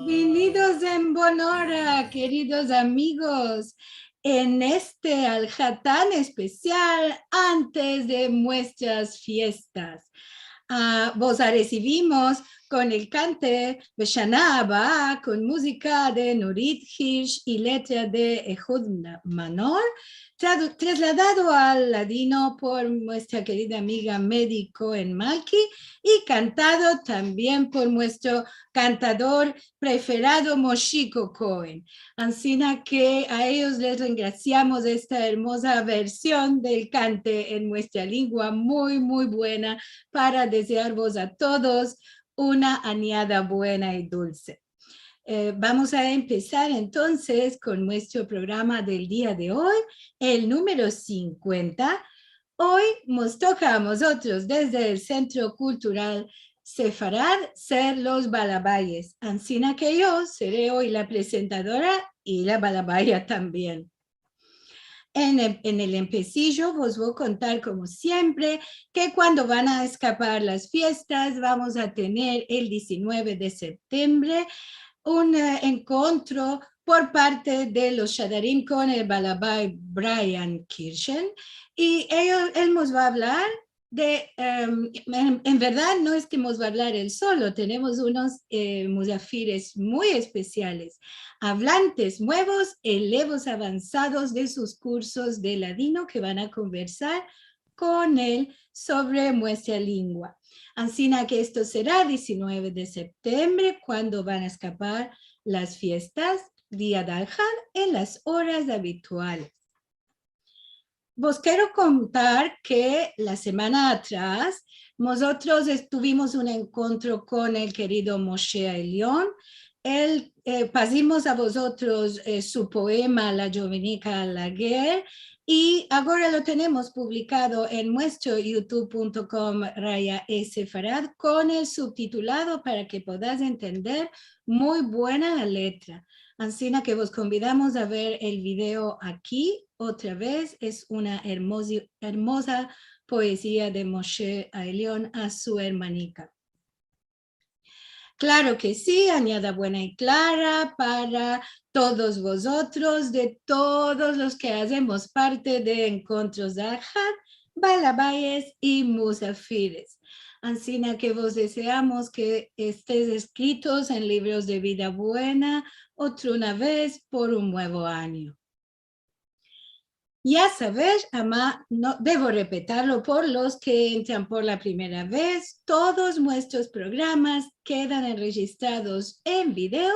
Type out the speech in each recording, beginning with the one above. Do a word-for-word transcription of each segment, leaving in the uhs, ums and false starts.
Vinidos en bonora, keridos amigos, en este alha tan espesial antes de muestras fiestas. A, vos aresivimos kon el kante Beshana Abaa, kon muzika de Nurit Hirsch i letra de Ehud Manor, tradu-, trasladado al ladino por muestra kerida amiga Medi Cohen Malki i kantado tambien por muestro kantador preferado Moshiko Cohen. Ansina ke a eyos les rengrasiamos esta ermoza version del kante en muestra lingua muy, muy buena para desearvos a todos una anyada buena i dulse. Eh, vamos a empesar entonses kon muestro programa del dia de oy, el numero sinkuenta. Oy mos toka a mozotros desde el Sentro Kultural Sefarad ser los balabayes, ansina ke yo sere oy la presentadora i la balabaya tambien. En el, en el empesijo vos vo a kontar, komo siempre, ke kuando van a eskapar las fiestas, vamos a tener el dizinueve de septembre un, eh, enkontro por parte de los Shadarim kon el balabay Brian Kirchen, i el, el mos va a avlar de, em, en, en verdad no es ke mos va a avlar el solo, tenemos unos, eh, muzafires muy espesiales, avlantes muevos, elevos avansados de sus kursos de ladino ke van a konversar kon el sovre muestra lingua. Ansina ke esto sera dizinueve de septembre, kuando van a eskapar las fiestas, dia de alhad, en las oras avituales. Vos kero kontar ke la semana atras mozotros es-, tuvimos un enkontro kon el kerido Moshe Elion. El, eh, pazimos a vozotros, eh, su poema La Jovenika Alager, i agora lo tenemos publikado en muestro youtube punto com raya sefarad kon el subtitulado para ke podas entender muy buena la letra. Ansina ke vos konvidamos a ver el video aki otra vez. Es una ermozi-, ermoza poezia de Moshe Elion a su ermanika. Klaro ke si, anyada buena i klara para todos vozotros, de todos los ke azemos parte de Enkontros Alhad, balabayes i muzafires. Ansina ke vos deseamos ke estes eskritos en livros de vida buena, otra una vez por un muevo anyo. Ya saves, ama, no, devo repetirlo por los ke entran por la primera vez, todos muestros programas kedan enrejistrados en video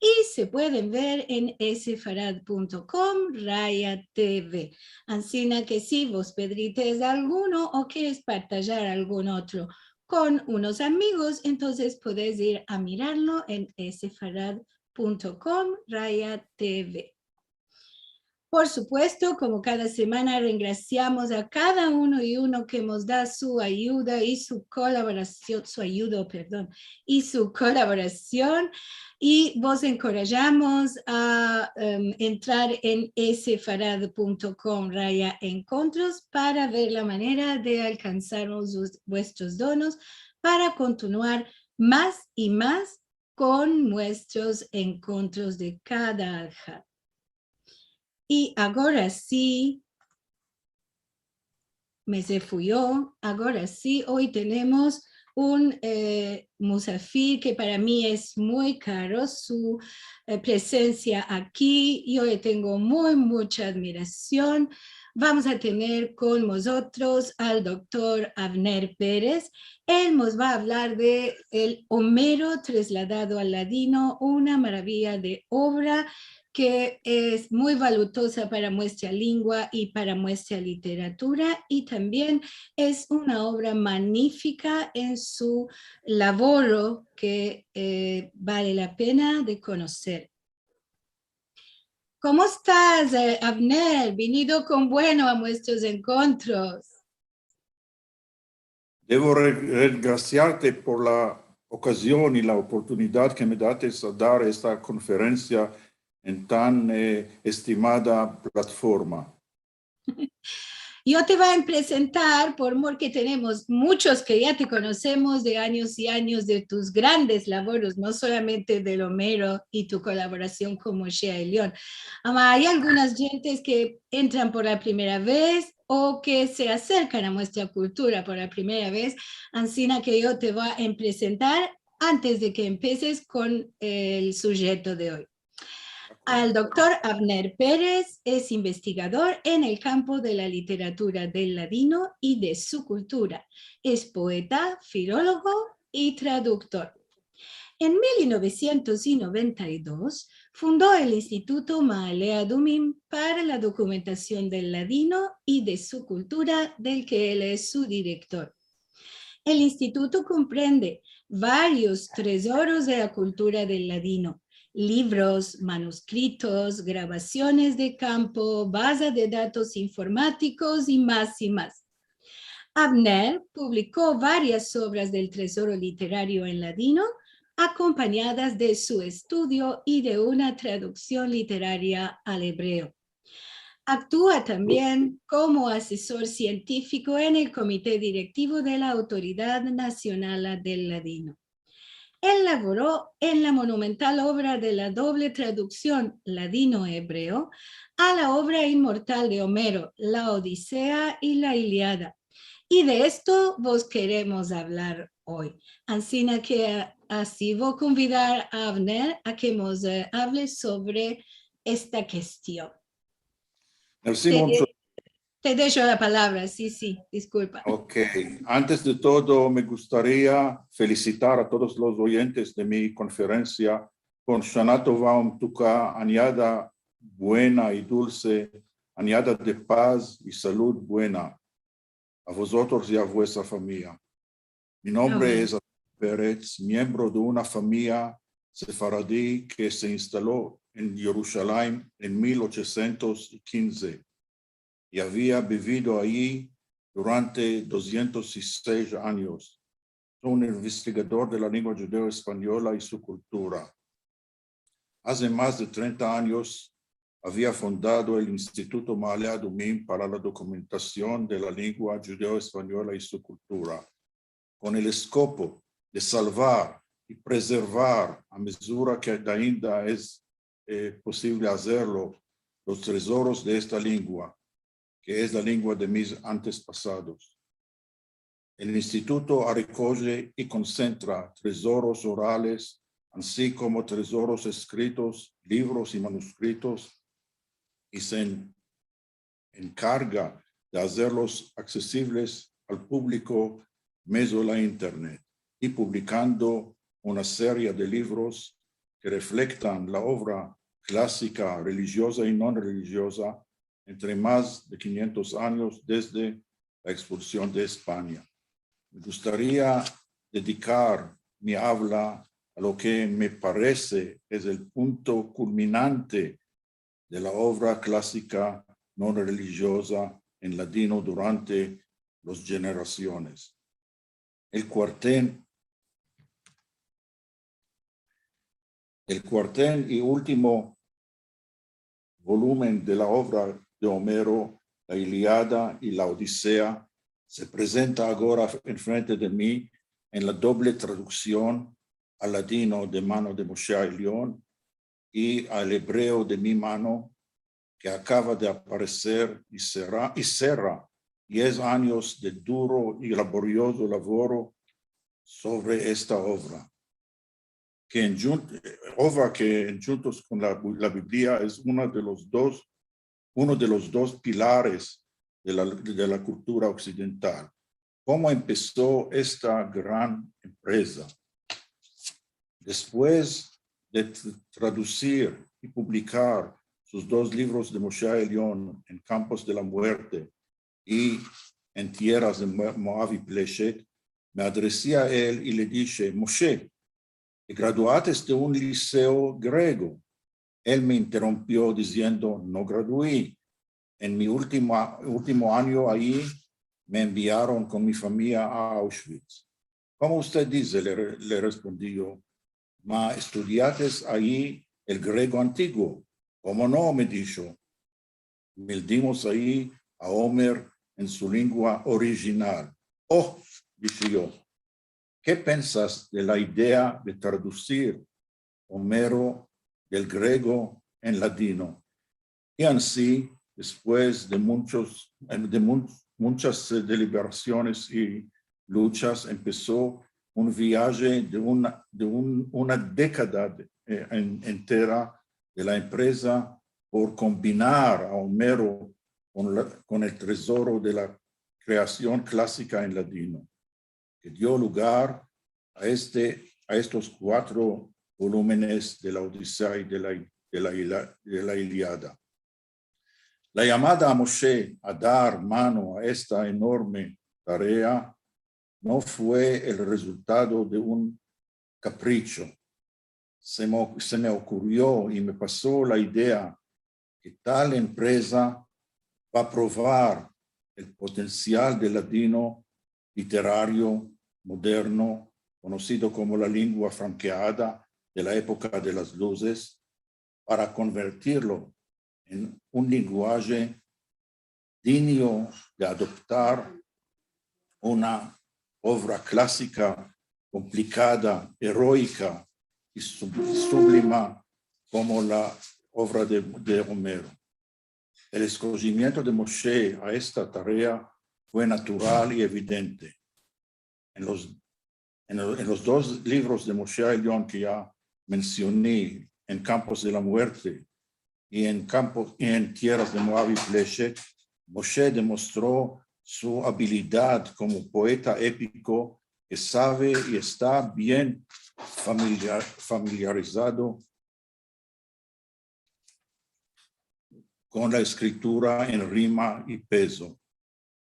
i se pueden ver en sefarad punto com raya T V. Ansina ke si vos pedrites alguno o keres partajar algun otro kon unos amigos, entonses podes ir a mirarlo en sefarad punto com raya T V. Por supuesto, komo kada semana, rengrasiamos a kada uno i uno ke mos da su ayuda i su kolaborasion, su ayudo, pardon, i su kolaborasion. I vos enkorajamos a, em, entrar en sefarad punto com raya enkontros para ver la manera de alkansar vos-, vuestros donos para kontinuar mas i mas kon muestros enkontros de kada alhad. I agora si, me se fuyo, agora si, oy tenemos un, eh, muzafir ke para mi es muy karo, su, eh, presensia aki, yo le tengo muy, mucha admirasion. Vamos a tener kon mozotros al doktor Avner Perez. El mos va a avlar de el Homero trasladado al ladino, una maraviya de ovra ke es muy valutoza para muestra lingua i para muestra literatura, i tambien es una ovra manifika en su lavoro ke, eh, vale la pena de konoser. Komo estas, eh, Avner? Vinido kon bueno a muestros enkontros. Devo re-, rengrasiarte por la okazion i la oportunidad ke me dates a dar esta konferensia en tan, eh, estimada platforma. Yo te vo a prezentar, por mor ke tenemos muchos ke ya te konosemos de anyos i anyos de tus grandes lavoros, no solamente del Omero i tu kolaborasion kon Moshe Elion. Ama ay algunas djentes ke entran por la primera vez o ke se aserkan a muestra kultura por la primera vez, ansina ke yo te vo a prezentar antes de ke empeses kon el sujeto de oy. Al doktor Avner Perez, es investigador en el kampo de la literatura del ladino i de su kultura. Es poeta, filologo i traduktor. En mil novesientos i noventa i dos fundo el Instituto Maale Adumim para la dokumentasion del ladino i de su kultura, del ke el es su direktor. El instituto komprende varios trezoros de la kultura del ladino, livros, manuskritos, gravasiones de kampo, baza de datos informatikos i mas i mas. Avner publiko varias ovras del trezoro literario en ladino, akompanyadas de su estudio i de una traduksion literaria al ebreo. Aktua tambien komo asesor sientifiko en el Komite Direktivo de la Autoridad Nasional del Ladino. El lavoro en la monumental ovra de la doble traduksion ladino-ebreo a la ovra inmortal de Omero, La Odisea i la Iliada. I de esto vos keremos avlar oy. Ansina ke, a, ansi vo a konvidar a Avner a ke mos, e, avle sovre esta kestion. Mersi muncho. Te desho la palavra, si, si, diskulpa. Ok. Antes de todo, me gustaria felisitar a todos los oyentes de mi konferensia kon Shana Tova Umtuka, anyada buena i dulse, anyada de paz i salud buena a vozotros i a vuestra famiya. Mi nombre es Avner Perez, miembro de una famiya sefaradi ke se instalo en Yerushalayim en mil ochosientos i kinze i avia bivido ayi durante dosientos i sesh anyos. Soy un investigador de la lengua djudeo-espanyola i su kultura. Aze mas de trenta anyos avia fundado el Instituto Maale Adumim para la dokumentasion de la lengua djudeo-espanyola i su kultura, kon el eskopo de salvar i prezervar, a mezura ke ainda es, e, posivle azerlo, los trezoros de esta lengua, ke es la lengua de mis antepasados. El instituto rekoje i konsentra trezoros orales, ansi komo trezoros eskritos, livros i manuskritos, i se en-, enkarga de azerlos aksesivles al publiko medio la internet, i publikando una seria de livros ke reflektan la ovra klasika, relijioza i non relijioza, entre mas de kinyentos anyos desde la ekspulsion de Espanya. Me gustaria dedikar mi avla a lo ke me parese es el punto kulminante de la ovra klasika non relijioza en ladino durante los jenerasiones. El kuarten, el kuarten i ultimo volumen de la ovra de Omero, la Iliada i la Odisea, se prezenta agora enfrente de mi en la doble traduksion al ladino de mano de Moshe Elion i al ebreo de mi mano, ke akava de apareser i serra, i serra diez anyos de duro i laboriozo lavoro sovre esta ovra. Ke enjun-, ovra ke enjuntos kon la, la Biblia es una de los dos, uno de los dos pilares de la, de la kultura oksidental. Komo empeso esta gran empreza? Despues de tr-, tradusir i publikar sus dos livros de Moshe Elion, En Kampos de la Muerte i En Tierras de Mo-, Moav i Pleshet, me adresi a el i le dishe: "Moshe, te graduates de un liseo grego." El me interrumpio diziendo: "No gradui. En mi ultima, ultimo anyo ayi, me enviaron kon mi famiya a Auschwitz." "Komo usted dize", le re-, le respondi yo, "ma estudiates ayi el grego antiguo." "Komo no?", me disho. "Mildimos ayi a Omer en su lengua orijinal. Oh, dishe yo, ke pensas de la idea de tradusir Omero del grego en ladino? I ansi, despues de munchos, de mun-, munchas, eh, deliberasiones i luchas, empeso un viaje de una, de un, una dekada de, eh, en-, entera de la empreza por kombinar a Omero kon la, kon el tezoro de la kreasion klasika en ladino, ke dio lugar a este, a estos kuatro volumenes de la Odisea i de la, de la Ila-, de la Iliada. La yamada a Moshe a dar mano a esta enorme tarea no fue el rezultado de un kapricho. Se me, se me okurio i me paso la idea ke tal empreza va a provar el potensial del ladino literario moderno, konosido komo la lengua frankeada de la epoka de las luzes, para konvertirlo en un lenguaje dinyo de adoptar una ovra klasika, komplikada, eroika i sub-, sublima komo la ovra de, de Omero. El eskojimiento de Moshe a esta tarea fue natural i evidente. En los, en lo-, en los dos livros de Moshe Elion ke ya mensioni, En Kampos de la Muerte i En Kampos, i En Tierras de Moab i Pleshet, Moshe demostro su abilidad komo poeta epiko ke save i esta bien familiar-, familiarizado kon la eskritura en rima i pezo.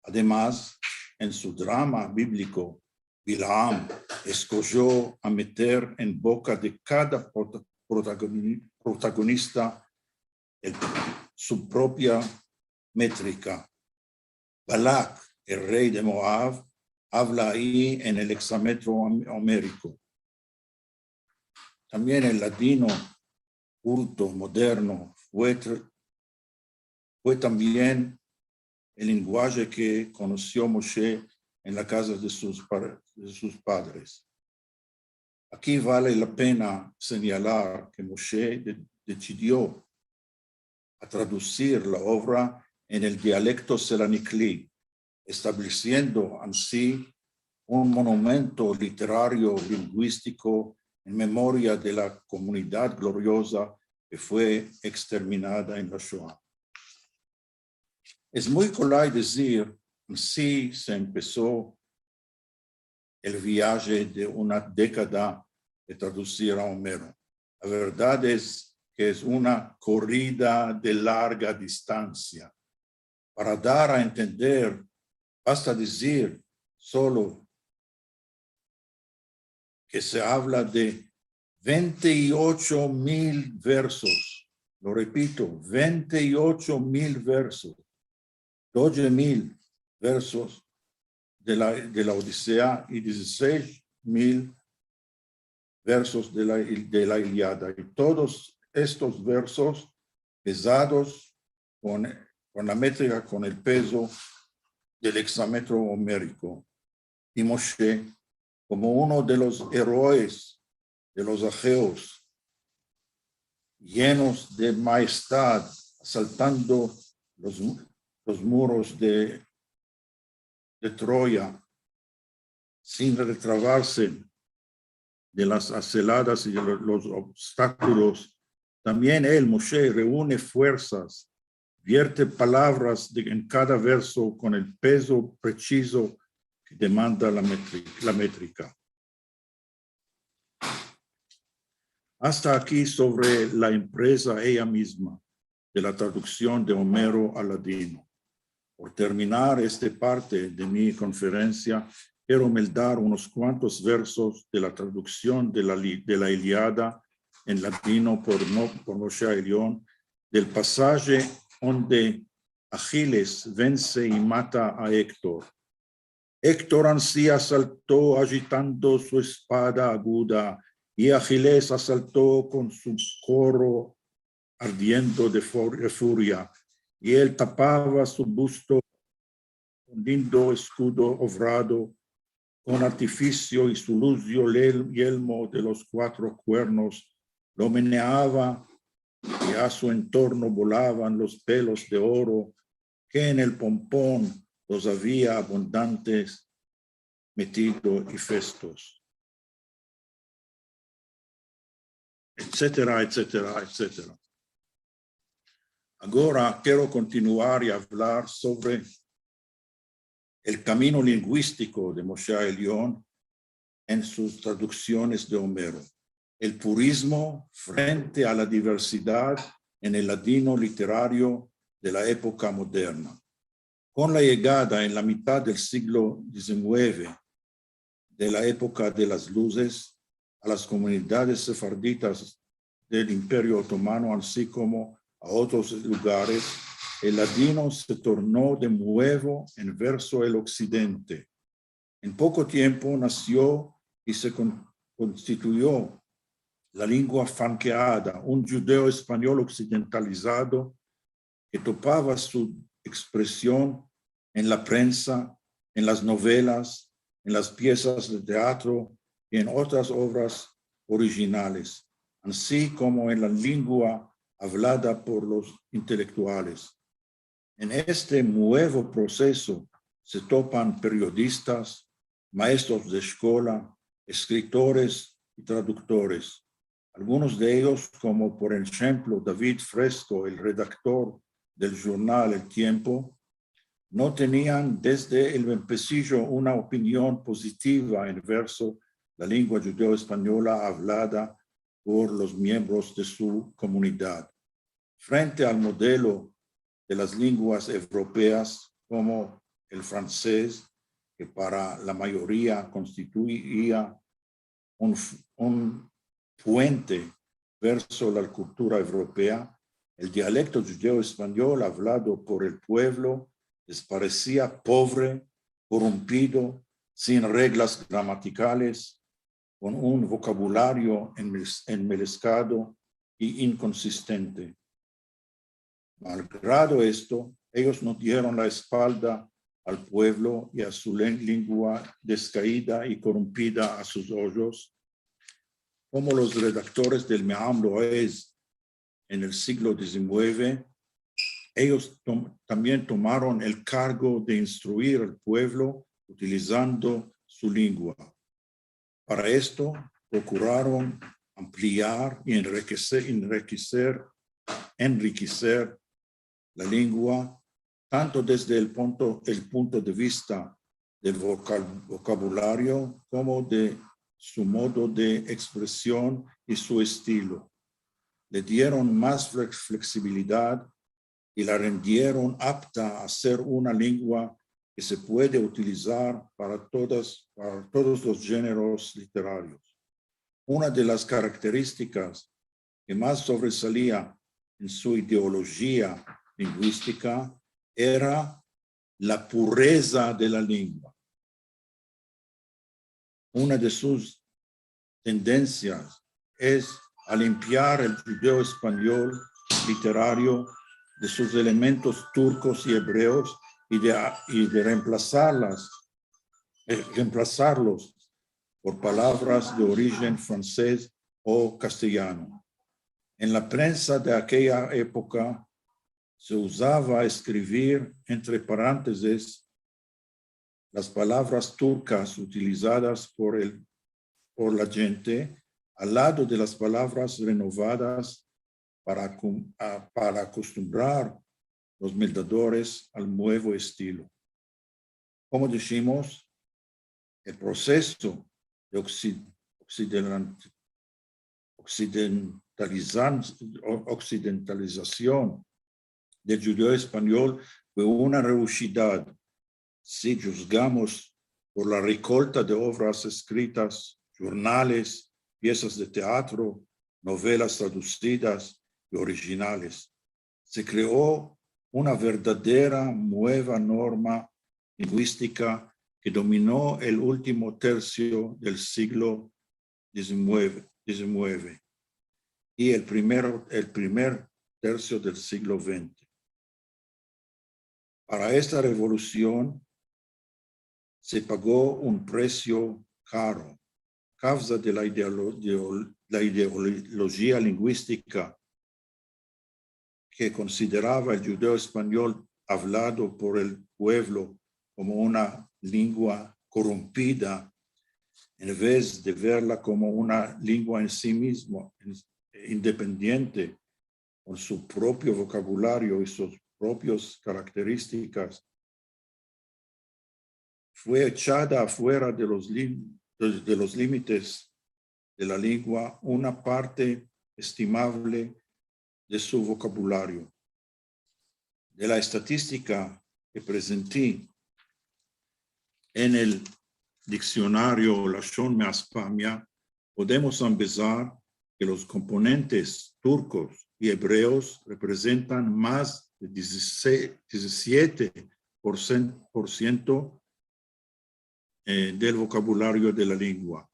Ademas, en su drama bibliko, Bilaam eskojo a meter en boka de kada prota-, protagoni-, protagonista el, su propia metrika. Balak, el rey de Moab, avla ayi en el eksametro om-, omeriko. Tambien el ladino kulto, moderno, fue tr-, fue tambien el lenguaje ke konosio Moshe en la kaza de sus par-, de sus padres. Aki vale la pena senyalar ke Moshe de-, desidio a tradusir la ovra en el dialekto selanikli, establesiendo ansi un monumento literario linguistiko en memoria de la komunidad glorioza ke fue eksterminada en la Shoa. Es muy kolay dizir, ansi se empeso el viaje de una dekada de tradusir a Omero. La verdad es ke es una korida de larga distansia. Para dar a entender, basta dizir solo ke se avla de vente i ocho mil versos. Lo repito, vente i ocho mil versos. Doje mil versos de la, de la Odisea i dizisesh mil versos de la, de la Iliada. I todos estos versos pezados kon, kon la metrika, kon el pezo del eksametro omeriko. I Moshe, komo uno de los eroes de los ajeos, yenos de maestad, asaltando los, los muros de, de Troya, sin retravarse de las aseladas i de lo-, los obstakulos. Tambien el, Moshe, reune fuersas, vierte palavras de, en kada verso kon el pezo presizo ke demanda la metri-, la metrika. Asta aki sovre la empreza eya mizma de la traduksion de Omero al ladino. Por terminar este parte de mi konferensia, kero meldar unos kuantos versos de la traduksion de la li-, de la Iliada en ladino por Mo-, por Moshe Elion, del pasaje onde Ahiles vense i mata a Ektor. Ektor ansi asalto ajitando su espada aguda, i Ahiles asalto kon su koro ardiendo de fur-, de furia, i el tapava su busto un lindo eskudo ovrado kon artifisio i su luzio yel-, yelmo de los kuatro kuernos lo meneava, i a su entorno bolavan los pelos de oro ke en el pompon los avia abundantes metido i festos, etsetera, etsetera, etsetera. Agora kero kontinuar i avlar sovre el kamino linguistiko de Moshe Elion en sus traduksiones de Omero, el purizmo frente a la diversidad en el ladino literario de la epoka moderna. Kon la yegada en la mitad del siglo dizinueve de la epoka de las luzes a las komunidades sefarditas del Imperio Otomano, ansi komo a otros lugares, el ladino se torno de muevo en verso el oksidente. En poko tiempo nasio i se kon-, konstituyo la lengua frankeada, un djudeo-espanyol oksidentalizado ke topava su ekspresion en la prensa, en las novelas, en las piesas de teatro i en otras ovras orijinales, ansi komo en la lengua avlada por los intelektuales. En este muevo proseso se topan periodistas, maestros de eskola, eskritoris i traduktores. Algunos de eyos, komo por enshemplo David Fresco, el redaktor del jurnal El Tiempo, no tenian desde el empesijo una opinion pozitiva en verso la lengua djudeo-espanyola avlada por los miembros de su komunidad. Frente al modelo de las lenguas evropeas, komo el fransez, ke para la mayoria konstituia un f-, un puente verso la kultura evropea, el dialekto djudeo-espanyol avlado por el puevlo les paresia povre, korompido, sin reglas gramatikales, kon un vokabulario enmes-, enmeleskado i inkonsistente. Malgrado esto, eyos no dieron la espalda al puevlo i a su len-, lengua deskaida i korompida a sus ojos, komo los redaktores del Me'am Lo'ez en el siglo dizinueve, eyos tom-, tambien tomaron el kargo de instruir al puevlo utilizando su lengua. Para esto, prokuraron ampliar i enrikeser, enrikeser, enrikeser la lengua, tanto desde el punto, el punto de vista del voka-, vokabulario komo de su modo de ekspresion i su estilo. Le dieron mas flex-, fleksibilidad i la rendieron apta a ser una lengua ke se puede utilizar para todas, para todos los jeneros literarios. Una de las karakteristikas ke mas sovresalia en su ideolojia linguistika era la pureza de la lengua. Una de sus tendensias es a limpiar el djudeo-espanyol literario de sus elementos turkos i ebreos i de, i de reemplazarlas, eh, reemplazarlos por palavras de orijen fransez o kastelyano. En la prensa de akeya epoka se uzava eskrivir entre parentesis las palavras turkas utilizadas por el, por la djente al lado de las palavras renovadas para akom-, a, para akostumbrar los meldadores al muevo estilo. Komo dishimos, el proseso de oksid-, oksidelan-, oksidentalizan-, o-, oksidentalizasion del djudeo-espanyol fue una revushidad, si djuzgamos por la rekolta de ovras eskritas, jurnales, piesas de teatro, novelas tradusidas i orijinales. Se kreo una verdadera mueva norma linguistika ke domino el ultimo tersio del siglo dizinueve, dizinueve i el primero, el primer tersio del siglo vente. Para esta revolusion, se pago un presio karo, kavza de la ideolo-, de la ideolojia linguistika ke konsiderava el djudeo-espanyol avlado por el puevlo komo una lengua korumpida, en vez de verla komo una lengua en si mizmo, en-, independiente, kon su propio vokabulario i sus propias karakteristikas, fue echada afuera de los lim-, de, de los limites de la lengua una parte estimable de su vokabulario. De la estatistika ke prezenti en el diksionario Lashon Measpamia, podemos ambezar ke los komponentes turkos i ebreos reprezentan mas de dizisesh, dizisiete por siento, por siento, eh, del vokabulario de la lengua.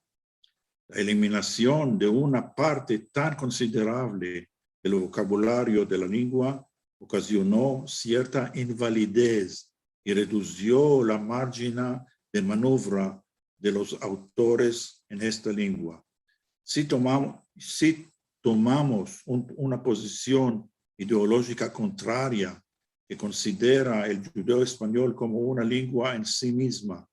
La eliminasion de una parte tan konsiderable del vokabulario de la lengua okaziono sierta invalidez i redusio la marjina de manuvra de los autores en esta lengua. Si tomam-, si tomamos un, una pozision ideolojika kontraria ke konsidera el djudeo-espanyol komo una lengua en si mizma,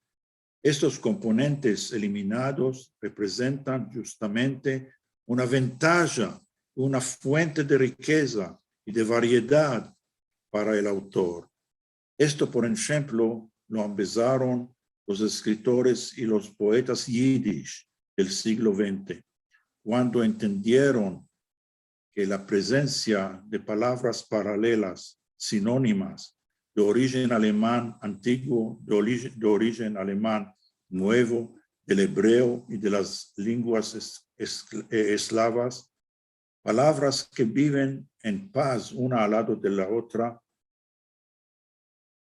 estos komponentes eliminados reprezentan djustamente una ventaja, una fuente de rikeza i de variedad para el autor. Esto, por enshemplo, lo ambezaron los eskritoras i los poetas yidish del siglo vente, kuando entendieron ke la prezensia de palavras paralelas, sinonimas, de orijen aleman antiguo, de orij-, de orijen aleman muevo, del ebreo i de las lenguas es-, es-, eh, eslavas, palavras ke biven en paz una al lado de la otra,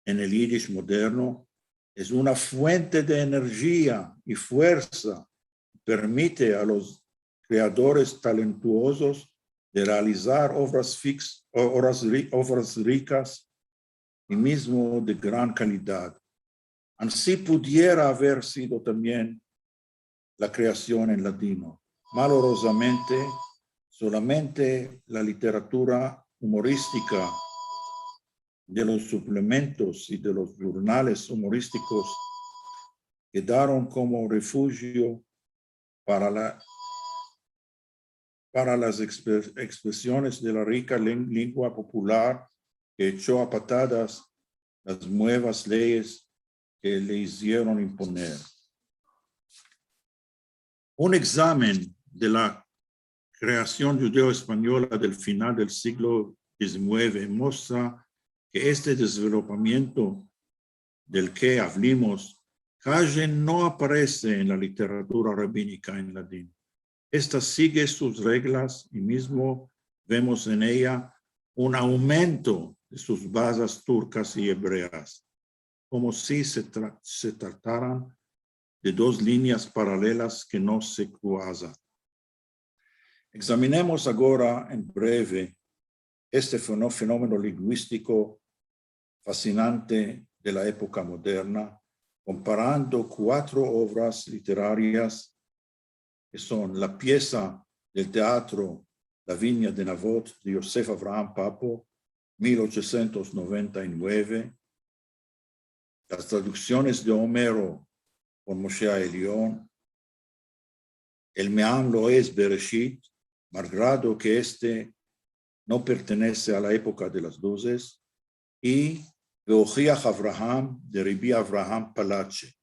en el yidish moderno es una fuente de enerjia i fuersa, permite a los kreadores talentuozos de realizar ovras fix-, o-, ovras ri-, ovras rikas i mizmo de gran kalidad. Ansi pudiera aver sido tambien la kreasion en ladino. Malorozamente, solamente la literatura umoristika de los suplementos i de los jurnales umoristikos kedaron komo refujio para la, para las ekspre-, ekspresiones de la rika len-, lengua popular ke echo a patadas las muevas leyes ke le izieron imponer. Un egzamen de la kreasion djudeo-espanyola del final del siglo dizinueve mostra ke este dezvelopamiento del ke avlimos kaji no aparese en la literatura rabinika en ladino. Esta sige sus reglas i mizmo vemos en eya un aumento de sus bazas turkas i ebreas, komo si se tra-, se trataran de dos linyas paralelas ke no se kruazan. Egzaminemos agora en breve este feno-, fenomeno linguistiko fassinante de la epoka moderna, komparando kuatro ovras literarias ke son la piesa del teatro La viña de Navot de Yosef Avraham Papo, mil ochosientos noventa i nueve, las traduksiones de Omero por Moshe Elion, El Meam Loez Bereshit, malgrado ke este no pertenese a la epoka de las luzes, i Veohiach Avraham de Rabi Avraham Palache.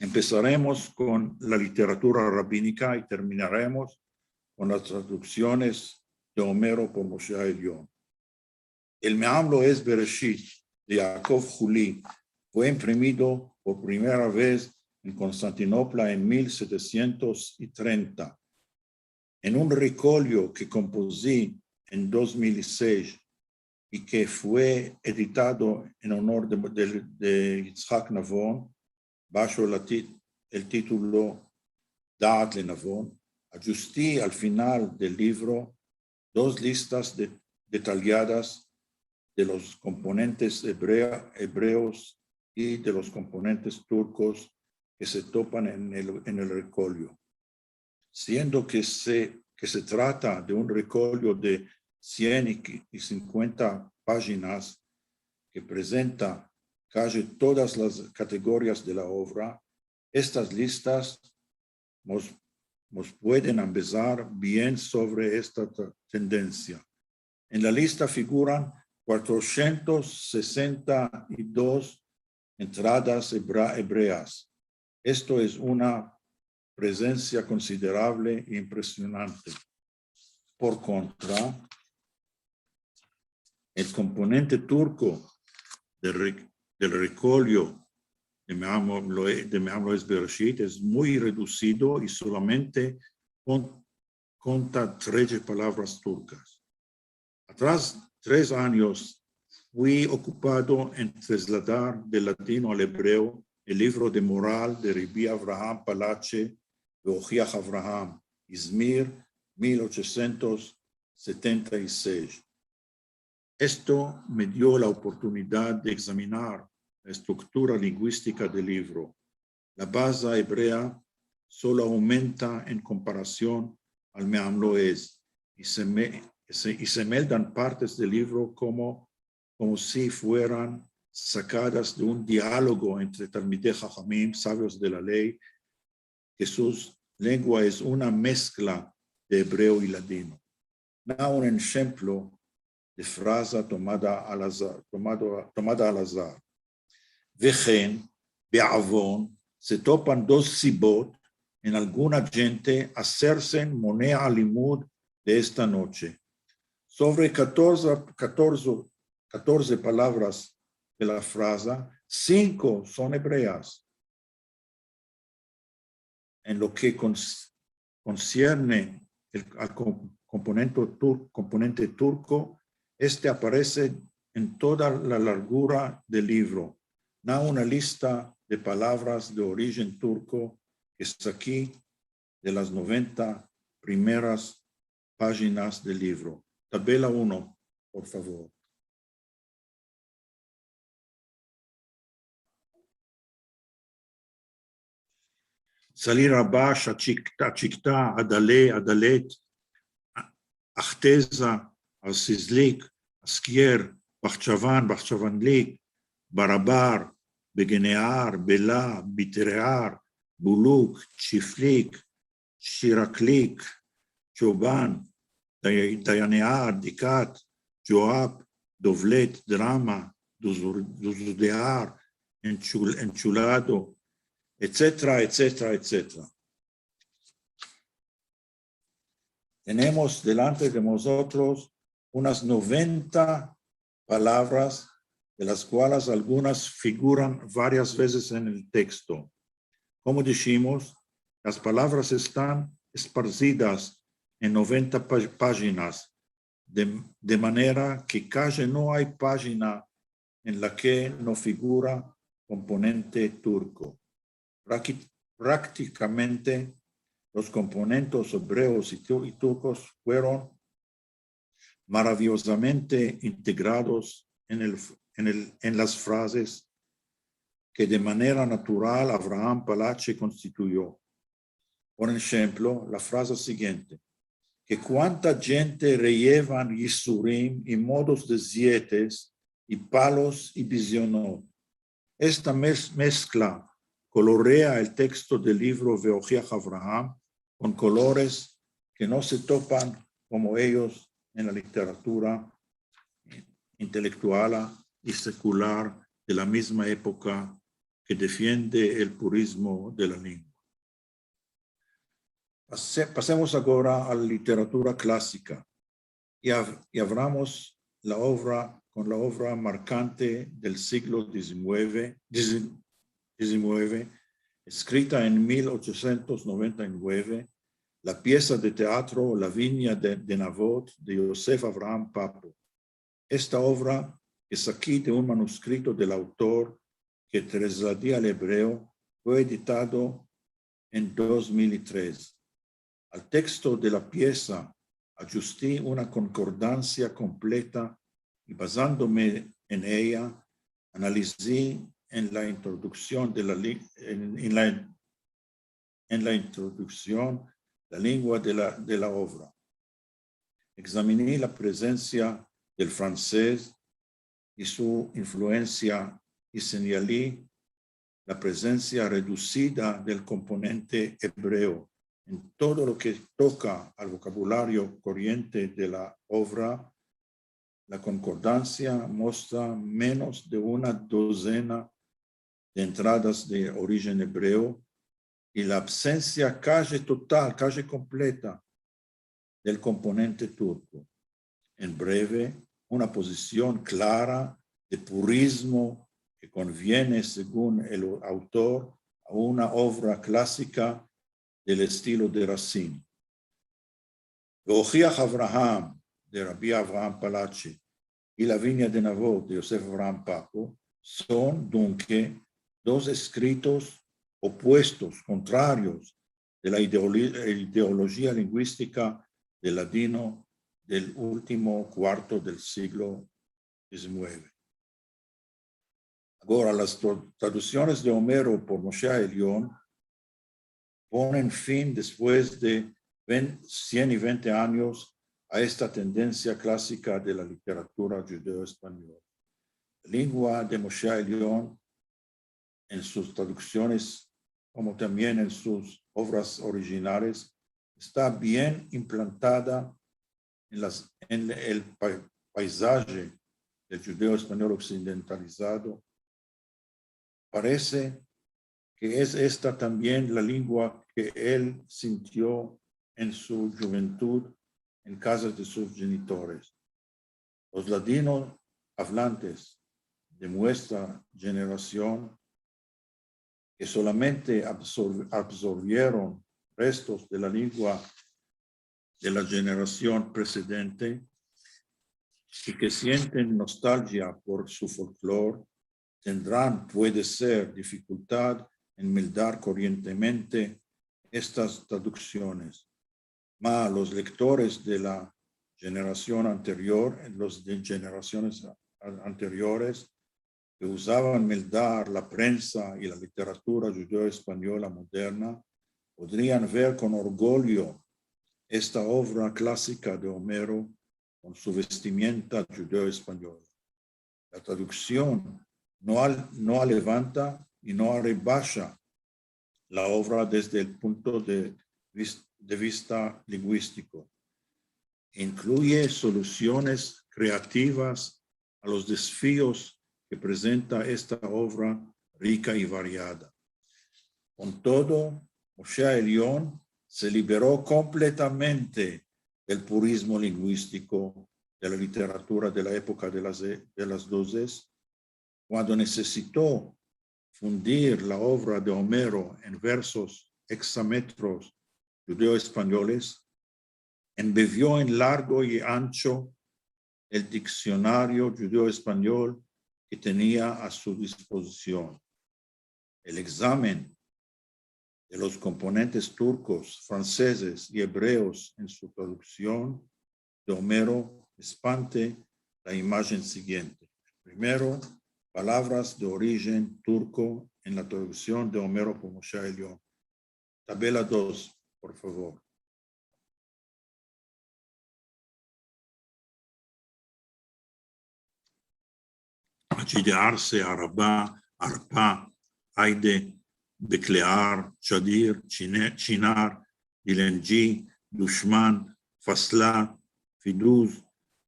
Empesaremos kon la literatura rabinika i terminaremos kon las traduksiones de Omero por Moshe Elion. El Meam Loez Bereshit de Yaakov Huli fue imprimido por primera vez en Konstantinopla en mil setesientos i trenta. En un rekolyo ke kompozi en dos mil i sesh i ke fue editado en onor de, de, de Yitzhak Navon, basho la ti-, el titulo Daat LeNavon, adjusti al final del livro dos listas de-, detalyadas de los komponentes ebrea-, ebreos i de los komponentes turkos ke se topan en el, en el rekolyo. Siendo ke se, ke se trata de un rekolyo de sien i sinkuenta pajinas ke prezenta kaji todas las kategorias de la ovra, estas listas mos, mos pueden ambezar bien sovre esta t-, tendensia. En la lista figuran kuatrosientos sesenta i dos entradas ebra-, ebreas. Esto es una prezensia konsiderable e impresionante. Por kontra, el komponente turko del re-, del rekolyo de Me'am Lo'ez, de Me'am Lo'ez Bereshit es muy redusido i solamente kon-, konta treze palavras turkas. Atras tres anyos fui okupado en trasladar del ladino al ebreo el livro de moral de Rabbi Avraham Palache, Ve'ohiach Avraham, Izmir, mil ochosientos setenta i sesh. Esto me dio la oportunidad de egzaminar la estruktura linguistika del livro. La baza ebrea solo aumenta en komparasion al Me'am Lo'ez i se me-, i se, i se meldan partes del livro komo, komo si fueran sakadas de un dialogo entre talmidei hachamim, savios de la ley, ke sus lengua es una meskla de ebreo i ladino. Na un enshemplo de fraza tomada al azar, tomado, tomada al azar. Vehen, be'avon, se topan dos sibot en alguna djente azerse monea al limud de esta noche. Sovre katorze, katorze, katorze palavras de la fraza, sinko son ebreas. En lo ke kons-, konsierne el, al kom-, komponente tur-, komponente turko, este aparese en toda la largura del livro. Na una lista de palavras de orijen turko ke saki de las noventa primeras pajinas del livro. Tabela uno, por favor. Salir Abash, Achikta, Achikta, Adale, Adalet, Ahteza, Asizlik, Askier, Bahchavan, Bahchavanlik, Barabar, Begenear, Bela, Bitrear, Buluk, Chiflik, Shiraklik, Choban, Day-, Dayanear, Dikat, Joab, Dovlet, Drama, Duzur-, Duzudear, Enchul-, Enchulado, etsetera, etsetera, etsetera. Tenemos delante de mozotros unas noventa palavras, de las kualas algunas figuran varias vezes en el teksto. Komo dishimos, las palavras estan esparzidas en noventa pa-, pajinas, de, de manera ke kaji no ay pajina en la ke no figura komponente turko. Praki-, praktikamente, los komponentes ebreos i tu-, i turkos fueron maraviyozamente integrados en el, en el, en las frazas ke de manera natural Avraham Palache konstituyo. Por enshemplo, la fraza sigiente, ke kuanta djente reyevan yisurim i modos de zietes i palos i bizionot. Esta mes-, meskla kolorea el teksto del livro Ve'ohiach Avraham kon kolores ke no se topan komo eyos en la literatura intelektuala i sekular de la mizma epoka ke defiende el purizmo de la lengua. Pase-, pasemos agora a la literatura klasika i av-, i avramos la ovra kon la ovra markante del siglo dizinueve, dizi-, dizinueve, eskrita en mil ochosientos noventa i nueve, la piesa de teatro La vinya de, de Navot de Yosef Avraham Papo. Esta ovra, ke saki de un manuskrito del autor ke trasladi al ebreo, fue editado en dos mil i tres. Al teksto de la piesa ajusti una konkordansia kompleta i, bazandome en eya, analizi en la introduksion de la li-, en, en la, en la introduksion, la lengua de la, de la ovra. Egzamini la prezensia del fransez i su influensia i senyali la prezensia redusida del komponente ebreo en todo lo ke toka al vokabulario koriente de la ovra. La konkordansia mostra menos de una dozena de entradas de orijen ebreo i la absensia kaji total, kaji kompleta del komponente turko. En breve, una pozision klara de purizmo ke konviene, segun el autor, a una ovra klasika del estilo de Racine. Veohiach Avraham, de Rabi Avraham Palachi, i Lavinia de Navot, de Yosef Avraham Papo, son, dunke, dos eskritos opuestos, kontrarios, de la ideoli-, ideolojia linguistika del ladino del ultimo kuarto del siglo dizinueve. Agora, las tra-, traduksiones de Omero por Moshe Elion ponen fin, despues de ven-, sien i vente anyos, a esta tendensia klasika de la literatura djudeo-espanyola. La lengua de Moshe Elion en sus traduksiones, komo tambien en sus ovras orijinales, esta bien implantada en las, en el pa-, paizaje del djudeo-espanyol oksidentalizado. Parese ke es esta tambien la lengua ke el sintio en su djuventud en kazas de sus djenitores. Los ladino avlantes de muestra djenerasion ke solamente absor-, absorbieron restos de la lengua de la djenerasion presedente i ke sienten nostalgia por su folklor, tendran, puede ser, difikultad en meldar korientemente estas traduksiones. Ma los lektores de la djenerasion anterior, los de djenerasiones a-, anteriores, ke uzavan meldar la prensa i la literatura djudeo-espanyola moderna, podrian ver kon orgulyo esta ovra klasika de Omero kon su vestimienta djudeo-espanyola. La traduksion no al-, no alevanta i no arebasha la ovra desde el punto de vis-, de vista linguistiko. Inkluye solusiones kreativas a los desafios ke prezenta esta ovra rika i variada. Kon todo, Moshe Elion se libero kompletamente del purizmo linguistiko de la literatura de la epoka de las, de las dozes, kuando nesesito fundir la ovra de Omero en versos eksametros djudeo-espanyoles, embevio en largo i ancho el diksionario djudeo-espanyol ke tenia a su dispozision. El egzamen de los komponentes turkos, fransezes i ebreos en su traduksion de Omero espante la imajen sigiente. Primero, palavras de orijen turko en la traduksion de Omero por Moshe Elion. Tabela dos, por favor. Achidearse, araba, arpa, ayde, beklear, chadir, chine-, chinar, dilenci, dushman, fasla, fiduz,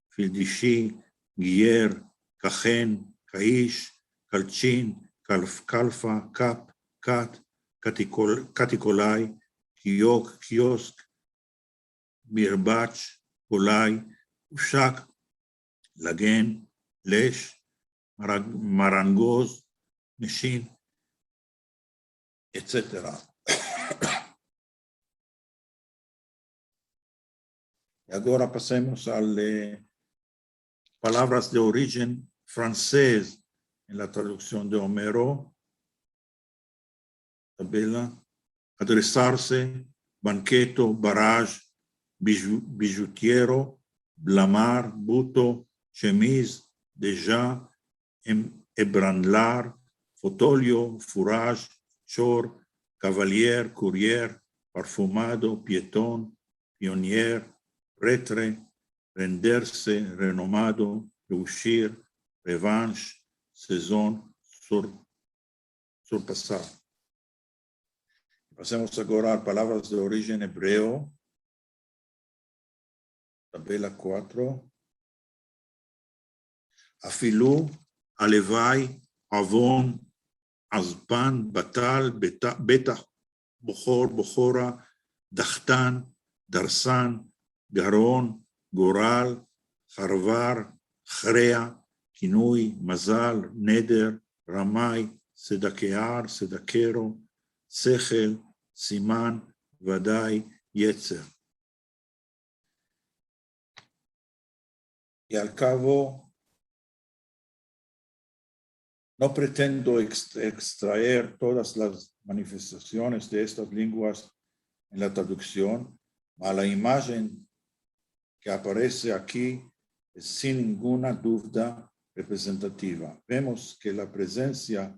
fildishi, giyer, kahen, kaish, kalchin, kalf-, kalfa, kap, kat, katikol-, katikolay, kiyok, kiosk, birbach, kolay, ushak, lagen, lesh, marag-, marangoz, meshin, etsetera. I agora pasemos al, eh, palavras de orijen fransez en la traduksion de Omero. Tabela, adresarse, banketo, baraj, biju-, bijutiero, blamar, buto, chemiz, deja, em-, ebranlar, fotolio, furaz, shor, kavalyer, kuryer, parfumado, pieton, pionier, pretre, renderse, renomado, reushir, revansh, sezon, sur-, surpasar. Pasemos agora a palavras de orijen ebreo. Tabela kuatro. Afilu, alevay, avon, azpan, batal, beta-, betah, bohor, bohora, dahtan, darsan, garon, goral, harvar, hrea, kinuy, mazal, neder, ramay, sedakear, sedakero, sehel, siman, vaday, yetzer. I al kavo, no pretendo eks-, ekstraer todas las manifestasiones de estas lenguas en la traduksion, ma la imajen ke aparese aki es sin ninguna duvda reprezentativa. Vemos ke la prezensia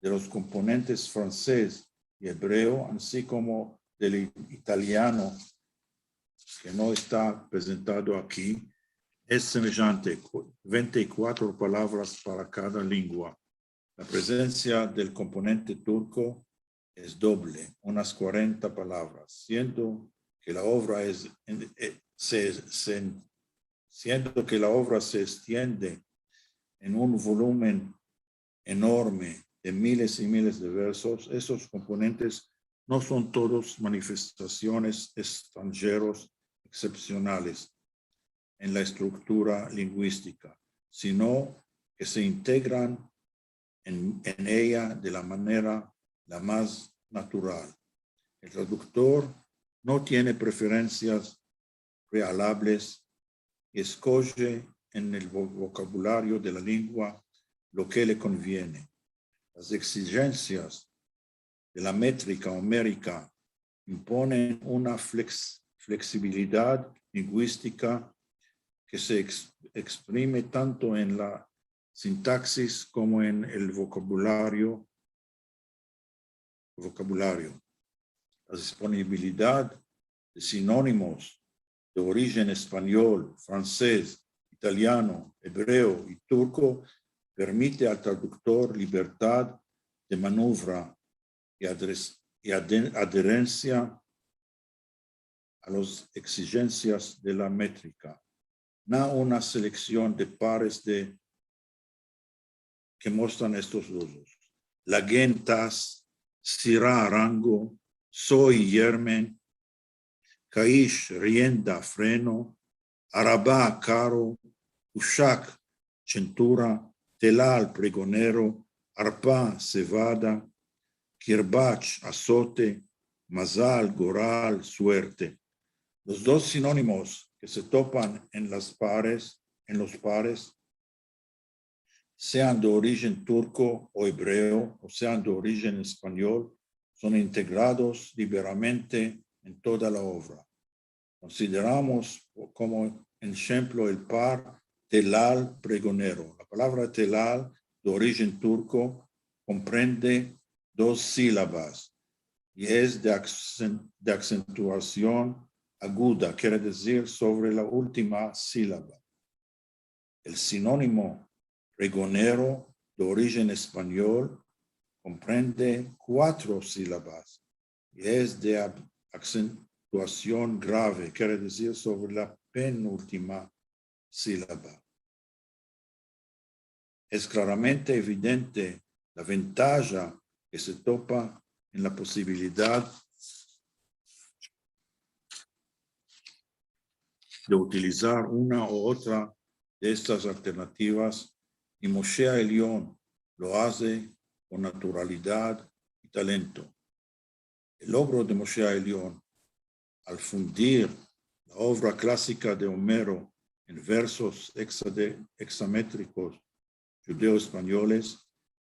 de los komponentes fransez i ebreo, ansi komo del i-, italiano, ke no esta prezentado aki, es semejante, ku-, vente i kuatro palavras para kada lengua. La prezensia del komponente turko es doble, unas kuarenta palavras, siendo ke la ovra es en, eh, se, se, siendo ke la ovra se estiende en un volumen enorme de miles i miles de versos, esos komponentes no son todos manifestasiones estranjeros eksepsionales en la estruktura lenguistika, sino ke se integran en, en eya de la manera la mas natural. El traduktor no tiene preferensias realables i eskoje en el vo-, vokabulario de la lengua lo ke le konviene. Las eksijensias de la metrika o merika imponen una fleks-, fleksibilidad lenguistika ke se eks-, eksprime tanto en la sintaksis komo en el vokabulario, vokabulario. La disponibilidad de sinonimos de orijen espanyol, fransez, italiano, ebreo i turko permite al traduktor libertad de manuvra i adres-, i aden-, aderensia a las eksijensias de la metrika. Na una seleksion de pares de, ke mostran estos uzos. Lagen tas, sira rango, soy yermen, kaish rienda freno, araba karo, ushak chentura, telal pregonero, arpa sevada, kirbach azote, mazal goral suerte. Los dos sinonimos ke se topan en las pares, en los pares, sean de orijen turko o ebreo o sean de orijen espanyol, son integrados liberamente en toda la ovra. Konsideramos komo enshemplo el par telal pregonero. La palavra telal, de orijen turko, komprende dos silabas i es de aksen-, de aksentuasion aguda, kere dizir sovre la ultima silaba. El sinonimo pregonero, de orijen espanyol, komprende kuatro silabas i es de ab-, aksentuasion grave, kere dizir sovre la penultima silaba. Es klaramente evidente la ventaja ke se topa en la posibilidad de utilizar una u otra de estas alternativas, i Moshe Elion lo aze kon naturalidad i talento. El logro de Moshe Elion al fundir la ovra klasika de Omero en versos eksade-, eksametrikos djudeo-espanyoles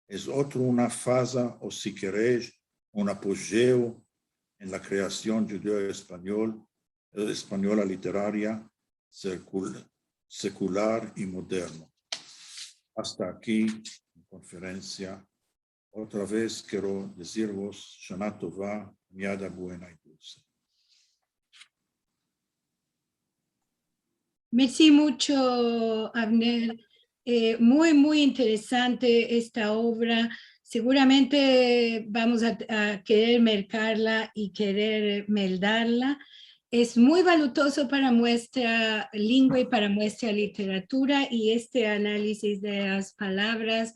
es otro una faza, o si keresh, un apogeo en la kreasion djudeo-espanyol, espanyola literaria, sekul-, sekular i moderno. Asta aki mi konferensia. Otra vez kero dizirvos Shana Tova, Anyada Buena i Dulse. Mersi muncho, Avner. Eh, muy, muy interesante esta ovra. Seguramente vamos a, a kerer merkarla i kerer meldarla. Es muy valutozo para muestra lingua i para muestra literatura, i este analizis de las palavras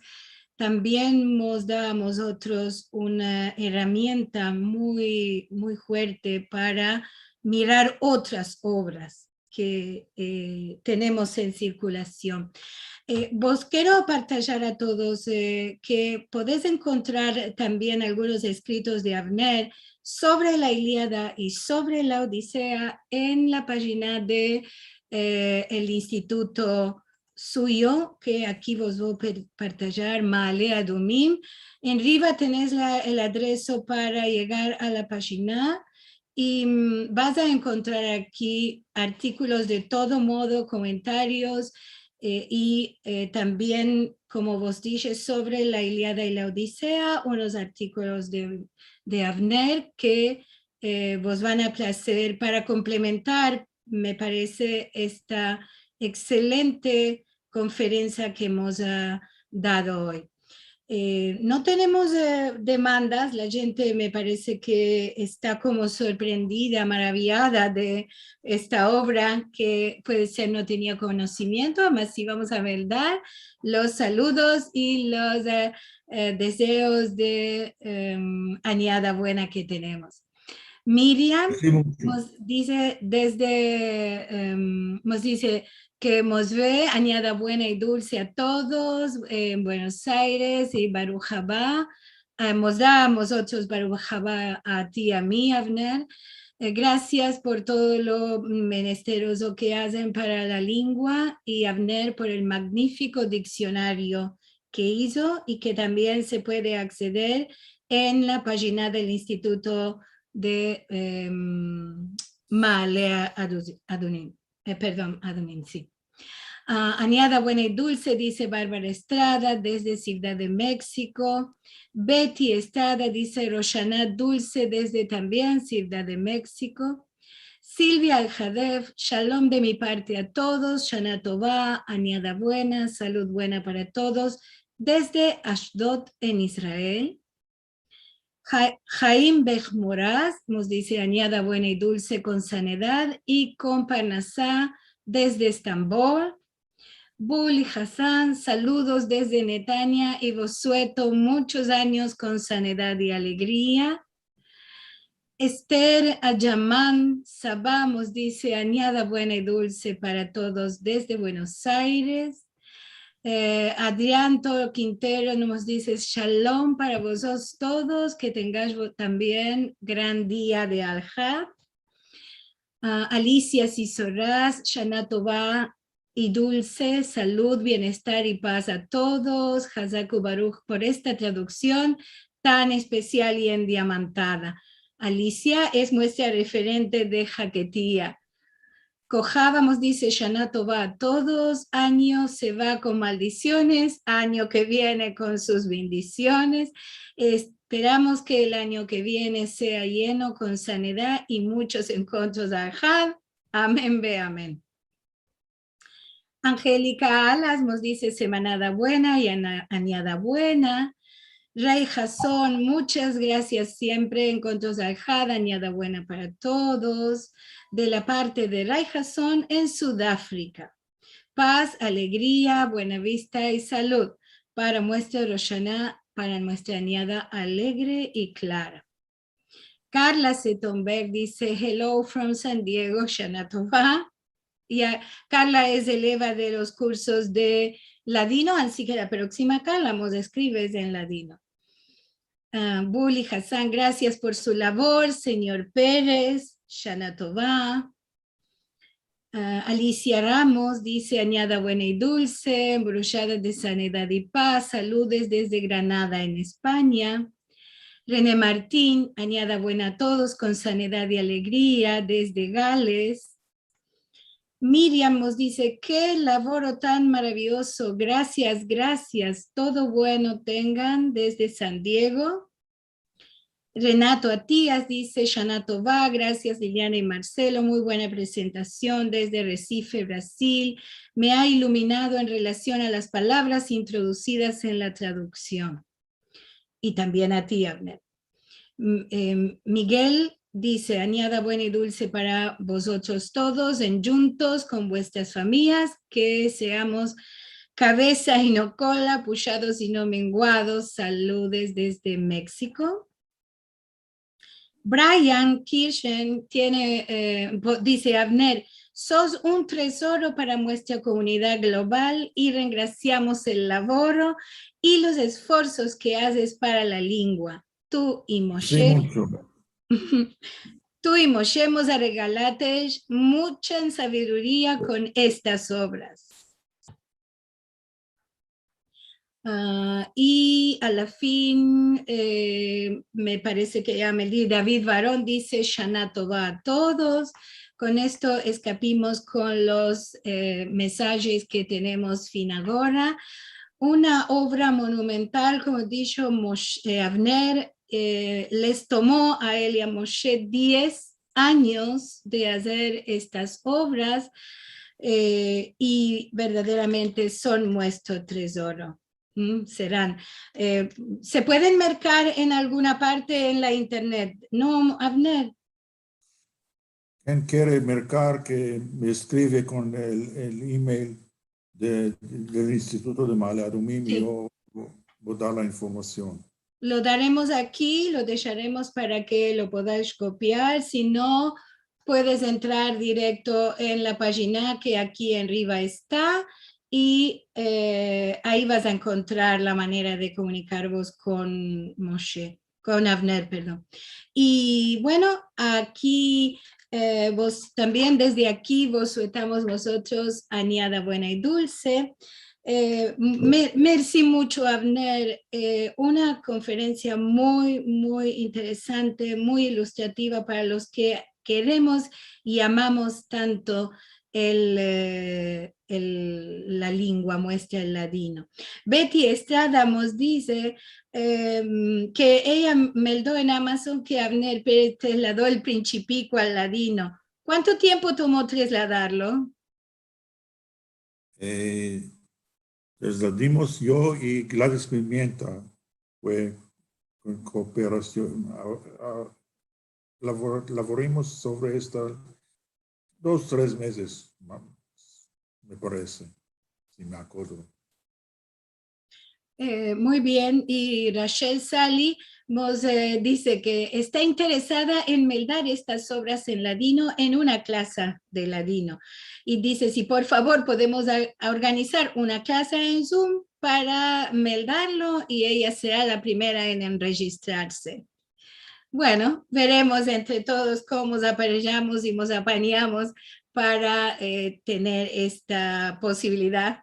tambien mos da a mozotros una erramienta muy, muy fuerte para mirar otras ovras ke, eh, tenemos en sirkulasion. Eh, vos kero partajar a todos, eh, ke podes enkontrar tambien algunos eskritos de Avner sovre la Iliada i sovre la Odisea en la pajina de, eh, el instituto suyo, ke aki vos vo a per-, partajar, Maale Adumim. En riva tenes la, el adreso para yegar a la pajina i, mm, vas a enkontrar aki artikolos de todo modo, komentarios, eh, i, eh, tambien, komo vos dishe, sovre la Iliada i la Odisea, unos artikolos de, de Avner ke, eh, vos van a plazer para komplementar, me parese, esta ekselente konferensia ke emos, ah, dado oy. Eh, no tenemos, eh, demandas. La djente me parese ke esta komo sorprendida, maraviyada de esta ovra, ke puede ser no tenia konosimiento, mas si vamos a meldar los saludos i los, eh, eh, dezeos de, em, Anyada Buena ke tenemos. Miriam mos dize desde, em, mos dize ke mos ve, Anyada Buena i Dulse a todos, eh, en Buenos Aires, i Baruj Haba. Eh, mos da a mozotros Baruj Haba a ti i a mi, Avner. Eh, grasias por todo lo menesterozo ke azen para la lingua, i Avner por el magnifiko diksionario ke izo i ke tambien se puede akseder en la pajina del Instituto de, em, Maale Adu-, Adunim. Eh, pardon, Adunim, si. Ah, Anyada Buena i Dulse, dize Barbara Estrada, desde Sivdad de Meksiko. Betty Estrada dize Roshana Dulse, desde tambien Sivdad de Meksiko. Silvia Aljadev, shalom de mi parte a todos, Shana Tova, Anyada Buena, salud buena para todos, desde Ashdod, en Israel. Ja-, Jaim Bej Moraz mos dize Anyada Buena i Dulse kon sanedad i kon parnasa desde Estambol. Buli Hassan, saludos desde Netanya i vos sueto munchos anyos kon sanedad i alegria. Ester Ayaman Saba mos dize Anyada Buena i Dulse para todos desde Buenos Aires. Eh, Adrianto Quintero mos dize shalom para vozotros todos, ke tengash vo-, tambien gran dia de Alhad. Ah, Alicia Sisoraz, Shana Tova i Dulse, salud, bienestar i paz a todos. Hazak ubaruj por esta traduksion tan espesial i endiamantada. Alicia es muestra referente de Haketia. Kohava mos dize Shana Tova a todos, anyo se va kon maldisiones, anyo ke viene kon sus bendisiones. Esperamos ke el anyo ke viene sea yeno kon sanedad i munchos enkontros de Alhad. Amen ve amen. Angélica Alas mos dize semanada buena i ana-, anyada buena. Ray Jason, munchas grasias siempre, enkontros de Alhad, anyada buena para todos. De la parte de Ray Jason en Sudafrika. Paz, alegria, buena vista i salud para muestra Roshana, para muestra anyada alegre i klara. Carla Setonberg dize, "Hello from San Diego, Shana Tova." I a, Carla es eleva de los kursos de ladino, ansi ke la proksima Carla mos eskrives en ladino. Ah, Buli Hassan, grasias por su lavor. Senyor Perez, Shana Tova. Ah, Alicia Ramos dize, "Anyada buena i dulse, embrujada de sanedad i paz, saludes desde Granada, en Espanya." René Martin, "Anyada buena a todos, kon sanedad i alegria, desde Gales." Miriam mos dize, ke lavoro tan maraviyozo. Grasias, grasias. Todo bueno tengan desde San Diego. Renato Atias dize, Shana Tova, grasias Liliana i Marcelo, muy buena prezentasion desde Recife, Brasil. Me a iluminado en relasion a las palavras introdusidas en la traduksion. I tambien a ti, Avner. M-, em, Miguel dize, Anyada buena i dulse para vozotros todos, endjuntos kon vuestras famiyas, ke seamos kavesa i no kola, pushados i no menguados. Saludes desde Meksiko. Brian Kirchen tiene, eh, bo-, dize, Avner, sos un tezoro para muestra komunidad global i rengrasiamos el lavoro i los esforsos ke azes para la lingua. Tu i Moshe, tu i Moshe mos a regalate mucha saviduria kon estas ovras. Ah, i a la fin, eh, me parese ke ya me di, David Varon dize, Shana Tova a todos. Kon esto eskapimos kon los, eh, mesajes ke tenemos fin agora. Una ovra monumental, komo disho Mosh-, eh, Avner, eh, les tomo a el i a Moshe diez anyos de azer estas ovras, eh, i verdaderamente son muestro tezoro. Mm, seran, eh, se pueden merkar en alguna parte en la internet, no, Avner? Ken kere merkar ke me eskrive kon el, el email de, del Instituto de Ma'ale Adumim, i yo vo a dar la informasion. Lo daremos aki, lo desharemos para ke lo podais kopiar. Si no, puedes entrar direkto en la pajina ke aki enriva esta, i, eh, ayi vas a enkontrar la manera de komunikarvos kon Moshe, kon Avner, pardon. I bueno, aki, eh, vos, tambien desde aki vos suetamos vozotros anyada buena i dulse. Eh, me-, mersi mucho, Avner. Eh, una konferensia muy, muy interesante, muy ilustrativa para los ke keremos i amamos tanto el, eh, el, la lingua muestra, el ladino. Betty Estrada mos dize, em, ke eya meldo en Amazon ke Avner Perez trezlado El Principiko al ladino. Kuanto tiempo tomo trezladarlo? Eh, trezladimos yo i Gladys Pimienta, fue kon kooperasion. A, a, lavor-, lavorimos sovre esta dos, tres mezes, ma-, me parese, si me akodro. Eh, muy bien. I Rachel Sali mos, eh, dize ke esta interesada en meldar estas ovras en ladino en una klasa de ladino. I dize si por favor podemos a, a organizar una klasa en Zoom para meldarlo i eya sera la primera en enrejistrarse. Bueno, veremos entre todos komo mos aparejamos i mos apanyamos para, eh, tener esta posibilidad.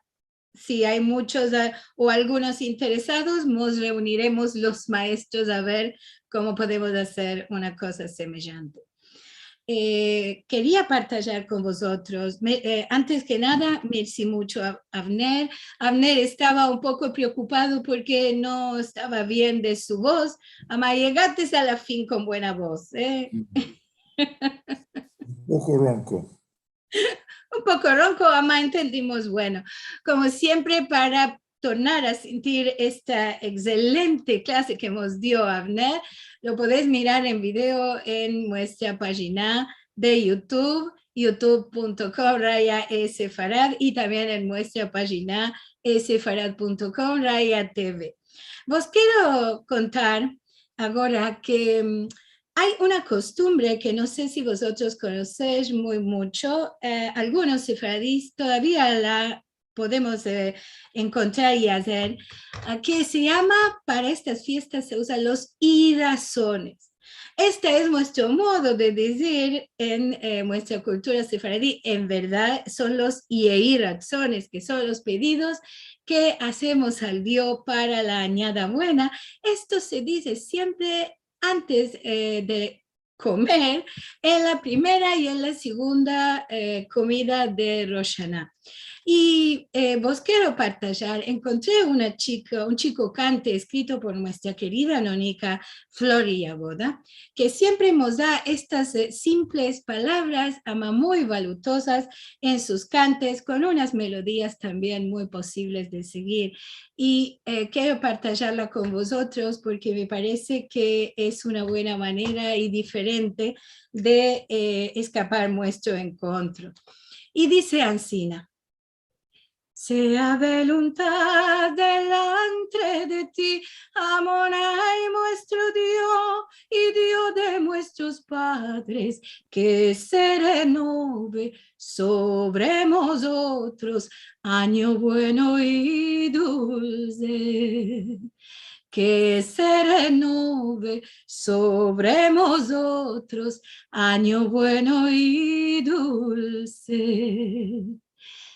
Si ay muchos, eh, o algunos interesados, mos reuniremos los maestros a ver komo podemos azer una koza semejante. Eh, keria partajar kon vozotros. Me, eh, antes ke nada, mersi mucho a Avner. Avner estava un poko preokupado porke no estava bien de su voz. Ama yegates a la fin kon buena voz, eh. Un poko ronko. Un poko ronko, ama entendimos. Bueno, komo siempre, para tornar a sentir esta ekselente klase ke mos dio Avner, lo podesh mirar en video en muestra pajina de YouTube, youtube punto com raya sefarad, i tambien en muestra pajina sefarad punto com raya TV. Vos kero kontar agora ke, mm, ay una kostumbre ke no se si vozotros konosesh muy mucho, eh, algunos sefaradis todavia la podemos, eh, enkontrar i azer, a, ke se yama, para estas fiestas se uza los irasones. Este es muestro modo de dizir en, eh, muestra kultura sefaradi. En verdad son los yehirasones, ke son los pedidos ke azemos al Dio para la anyada buena. Esto se dize siempre antes, eh, de komer en la primera i en la segunda, eh, komida de Rosh Ashana. I, eh, vos kero partajar, enkontri una chika, un chiko kante eskrito por muestra kerida nonika Flori Yagoda, ke siempre mos da estas, eh, simples palavras, ama muy valutozas en sus kantes, kon unas melodias tambien muy posivles de segir. I, eh, kero partajarla kon vozotros porke me parese ke es una buena manera i diferente de, eh, eskapar muestro enkontro. I dize ansina: Sea voluntad delantre de ti, Amonai muestro Dio i Dio de muestros padres, ke se renove sovre mozotros anyo bueno i dulse. Ke se renove sovre mozotros anyo bueno i dulse.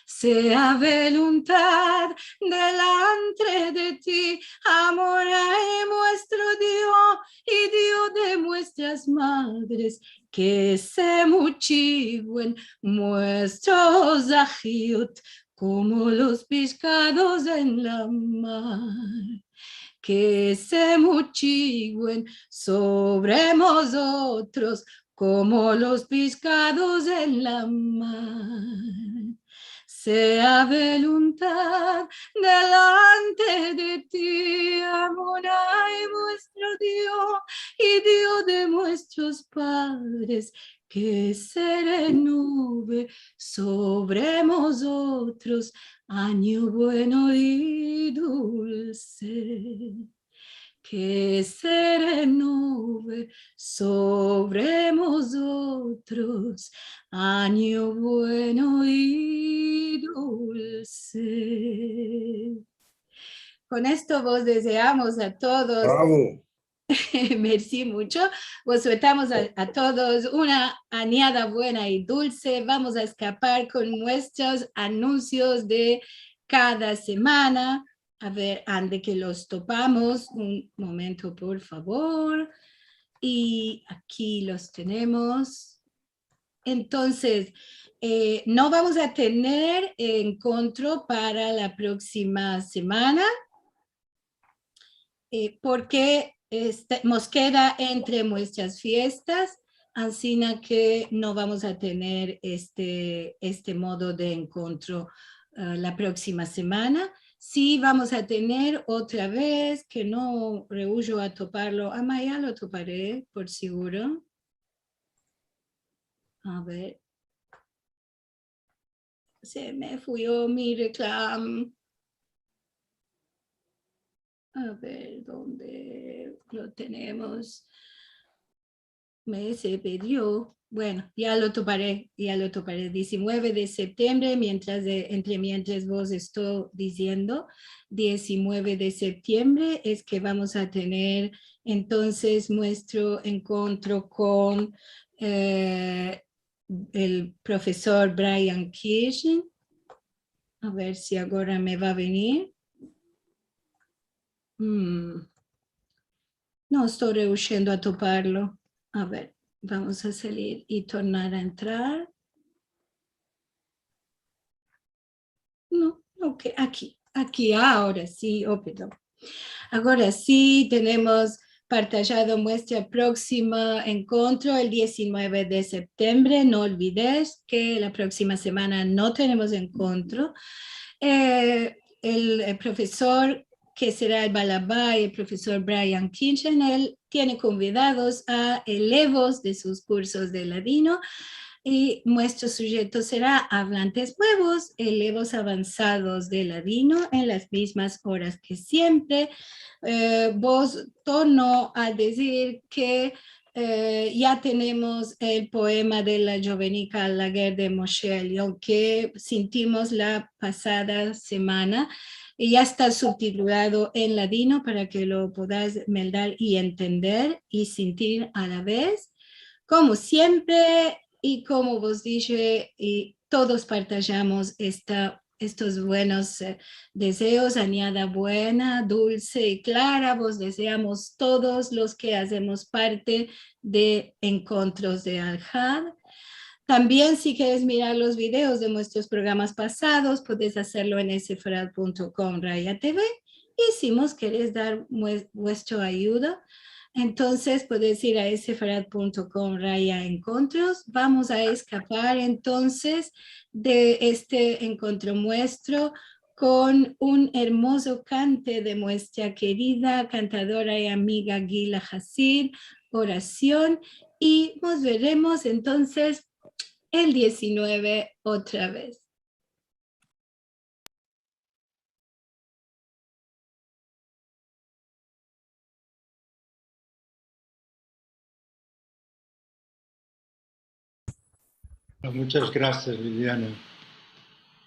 Sea voluntad delantre de ti, Amonai muestro Dio i Dio de muestras madres, ke se muchiguen muestros ahiot komo los peskados en la mar. Ke se muchiguen sovre mozotros komo los peskados en la mar. Sea voluntad delantre de ti, Amonai muestro Dio i Dio de muestros padres, ke se renove sovre mozotros anyo bueno i dulse. Ke se renove sovre mozotros anyo bueno i dulse. Kon esto vos dezeamos a todos. Bravo. Mersi muncho. Vos suetamos a, a todos una anyada buena i dulse. Vamos a eskapar kon muestros anunsios de kada semana. A ver, ande ke los topamos. Un momento, por favor. I aki los tenemos. Entonses, eh, no vamos a tener enkontro para la proksima semana, eh, porke, este, mos keda entre muestras fiestas, ansina ke no vamos a tener este, este modo de enkontro, eh, la proksima semana. Si vamos a tener otra vez, ke no reujo a toparlo, ama ya lo topare, por siguro. A ver. Se me fuyo mi reklam. A ver, donde lo tenemos? Me se perdio. Bueno, ya lo topare, ya lo topare. Diezinueve de septiembre, mientras de, entre mientras vos esto diziendo, diezinueve de septiembre es ke vamos a tener entonses muestro enkontro kon, eh, el profesor Brian Kirchen. A ver si agora me va a venir. Mm. No esto reushendo a toparlo. A ver, vamos a salir i tornar a entrar. No, ok, aki, aki, agora si, oh, pardon. Agora si, tenemos partajado muestra proksima enkontro el diezinueve de septiembre. No olvides ke la proksima semana no tenemos enkontro. Eh, el, el profesor ke sera el balabay, el profesor Brian Kirchen, el tiene konvidados a elevos de sus kursos de ladino, i muestro sujeto sera avlantes muevos, elevos avansados de ladino, en las mizmas oras ke siempre. Eh, vos torno a dizir ke Eh, ya tenemos el poema de la djovenika Laguerre de Moshe Elion ke sintimos la pasada semana i ya esta subtitulado en ladino para ke lo podas meldar i entender i sintir a la vez. Komo siempre, i komo vos dishe, i todos partajamos esta estos buenos, eh, dezeos, anyada buena, dulse i klara, vos dezeamos todos los ke azemos parte de Enkontros de Alhad. Tambien, si keres mirar los videos de muestros programas pasados, podes azerlo en sefarad punto com raya T V. I si mos keres dar mue-, vuestro ayudo, entonses podes ir a sefarad punto com raya enkontros. Vamos a eskapar entonses de este enkontro muestro kon un ermozo kante de muestra kerida kantadora i amiga Gila Hasid, Orasion, i mos veremos entonses el diesinueve otra vez. Munchas grasias, Liliana.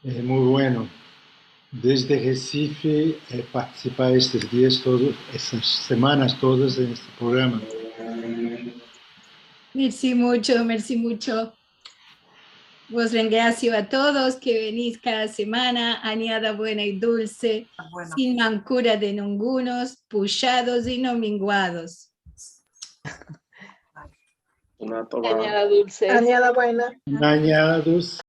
Eh, muy bueno. Desde Resife, eh, partisipa estes dias todos, estas semanas todas en este programa. Mersi muncho, mersi muncho. Vos rengrasio a todos ke venis kada semana, anyada buena i dulse, sin mankura de ningunos, pushados i no minguados. Anyada dulse. Anyada buena. Anyada dulse.